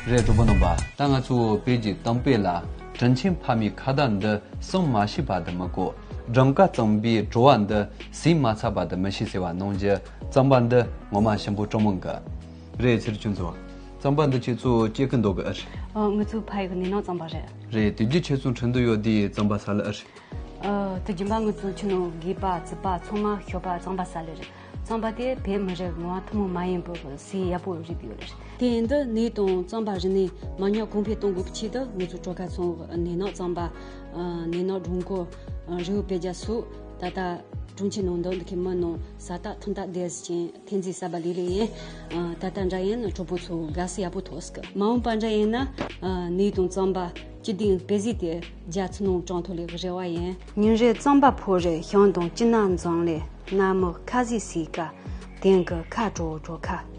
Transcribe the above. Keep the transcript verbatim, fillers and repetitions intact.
རེད། གྲོགས་པོ་རྣམ་པ། ད་ང་ཚོ་བོད་ཀྱི་གཏམ་དཔེ་ལ། དྲིན་ཆེན་ཕ་མའི་ཁ་བརྡ་འདི་གསང་མ་ཤེས་པ་དེ་མི་གོ། སྒྲུང་ཁ་གཙང་པའི་བྲོ་བ་འདི་ཟས་མ་ཚར་བ་དེ་མི་ཤེས་ཟེར་བ་ནང་བཞིན། རྩོམ་པ་འདི་ངོ་མ་ཞིམ་པོ་སྤྲང་མོ་གི། རེད། ཚེ་རིང་ཁྱོད་ཚོ། རྩོམ་པ་འདི་ཁྱེད་ཚོ་སྐྱེལ་གི་འདུག་གི་ཨེ་རེད། ཨ། ང་ཚོ་ཕ་ཡུལ་གྱི་ནད་ནག་རྩོམ་པ་རེད། རེད། དེ་རྗེས་ཁྱེད་ཚོ་འཁྲིད་འདོད་ཡོད་དེ་རྩོམ་པ་སལ་ཨེ་རེད། ཨ། དུས་རྒྱུན་པ་ང་ཚོ་ཁྱིམ་ནང་དགོན་པ་རྩིག་པ་ཚང་མ་ཞོགས་པ་རྩོམ་པ་སལ་ལེ་རེད། རྩོམ་པ་དེ་བོད་མི་རིགས་ངོ་བོ་ཐུན་མོང་མ་ཡིན་པའི་གཟི་ཡག་པོ་རིག་ཡོད་རེད། དེ་ཡིན་དུས་ནད་དང་རྩོམ་པ་རིག་གནས་མ་ཉམས་གོང་འཕེལ་གཏོང་དགོས་པའི་ཆེད་དུ། ང་ཚོ་གྲོགས་ཁ་ཚང་ནད་ནག་རྩོམ་པ། ཨ། ནད་ནག་སྒྲུང་སྐོར། ཨ། རི་བོ་དཔེ་རྒྱ་སོགས། ད་ལྟ་དྲུང་ཆེ་ནང་དུ་འདུག་མཁན་མི་ནང་ས་ཐག་ཐུང་ཐག་བསྡད་ཟིན། ཐེངས་འཛིན་གསར་པ་ལས་ལས་ཡིན། ཨ། ད་ལྟ་འདྲ་ཡིན་ན་གྲོགས་པོ་ཚོ་དགའ་བསུ་ཡག་པོ་ཐོབ་སྲིད་གི། མ་འོངས་པ་འདྲ་ཡིན་ན། ཨ། ནད་དང་རྩོམ་པ་སྤྱི་བདེའི་དཔེ་གཟིགས་དེ་རྒྱ་ཚ་ནང་དྲང་ཐོག་ལས་རེ་བ་ཡིན། ཉིན་རེ་རྩོམ་པ་ཕོ་རེ་ཞིང་དང་སྐྱིད་ན་འཛོམས་ལས། གནམ་འོག་ཁ་ཟས་སིལ་ཀ་དེང་གི་ཁ་དྲོ་དྲོ་ཁ།